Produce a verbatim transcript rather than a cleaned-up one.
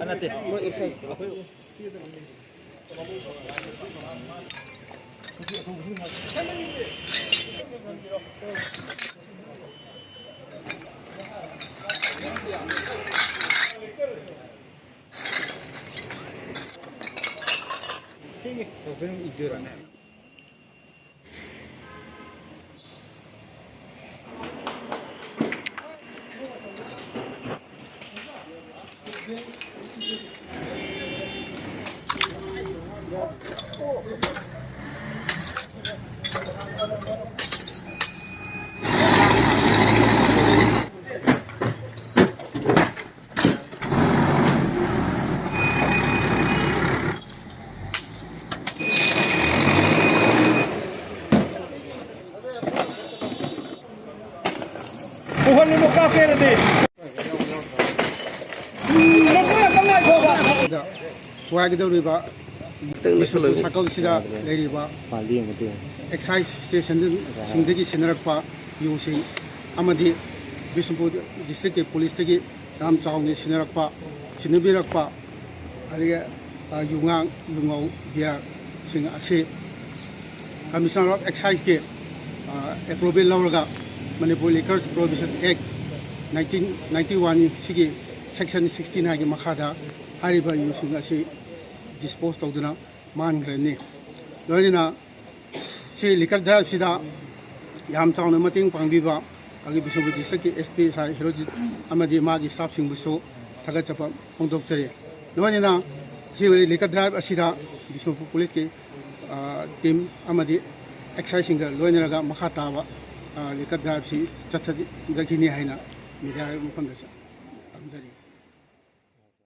ꯅꯠꯇꯦ꯫ ꯃꯣꯏ excise꯫ ꯎꯍꯜꯂꯤꯕ ꯀꯥꯞꯀꯦ ꯍꯥꯏꯔꯗꯤ꯫ ꯊꯨꯒꯥꯏꯒꯗꯧꯔꯤꯕ ꯕꯤꯁꯅꯨꯄꯨꯔ circle ꯁꯤꯗ ꯂꯩꯔꯤꯕ excise station ꯁꯤꯡꯗꯒꯤ ꯁꯤꯟꯅꯔꯛꯄ ꯌꯨꯁꯤꯡ ꯑꯃꯗꯤ ꯕꯤꯁꯅꯨꯄꯨꯔ district ꯀꯤ police ꯇꯒꯤ ꯌꯥꯝ ꯆꯥꯎꯅ ꯁꯤꯟꯅꯔꯛꯄ, ꯁꯤꯟꯅꯕꯤꯔꯛꯄ, ꯑꯗꯒꯤ, ꯑ, ꯌꯨꯉꯥꯡ, ꯌꯨꯉꯧ, beer ꯁꯤꯡ ꯑꯁꯤ Commissioner of Excise ꯀꯤ, ꯑ, approval ꯂꯧꯔꯒ Manipur Liquors Prohibition Act nineteen ninety one ꯁꯤꯒꯤ section sixty nine ꯒꯤ ꯃꯈꯥꯗ ꯍꯥꯏꯔꯤꯕ ꯌꯨꯁꯤꯡ ꯑꯁꯤ dispose ꯇꯧꯗꯨꯅ ꯃꯥꯡꯈ꯭ꯔꯅꯤ꯫ ꯂꯣꯏꯅꯅ ꯁꯤ liquor drive ꯁꯤꯗ ꯌꯥꯝ ꯆꯥꯎꯅ ꯃꯇꯦꯡ ꯄꯥꯡꯕꯤꯕ ꯑꯩꯈꯣꯏꯒꯤ ꯕꯤꯁꯅꯨꯄꯨꯔ district ꯀꯤ S P sir ꯍꯦꯔꯣꯖꯤꯠ ꯑꯃꯗꯤ ꯃꯥꯒꯤ staff ꯁꯤꯡꯕꯨꯁꯨ ꯊꯥꯒꯠꯆꯕ ꯐꯣꯡꯗꯣꯛꯆꯔꯤ꯫ ꯂꯣꯏꯅꯅ ꯁꯤ liquor drive ꯑꯁꯤꯗ ꯕꯤꯁꯅꯨꯄꯨꯔ police ꯀꯤ, ꯑ, team ꯑꯃꯗꯤ excise ꯁꯤꯡꯒ ꯂꯣꯏꯅꯔꯒ ꯃꯈꯥ ꯇꯥꯕ, ꯑ, liquor drive ꯁꯤ ꯆꯠꯊꯖꯈꯤꯅꯤ ꯍꯥꯏꯅ media ꯃꯐꯝꯗ ꯇꯝꯖꯔꯤ꯫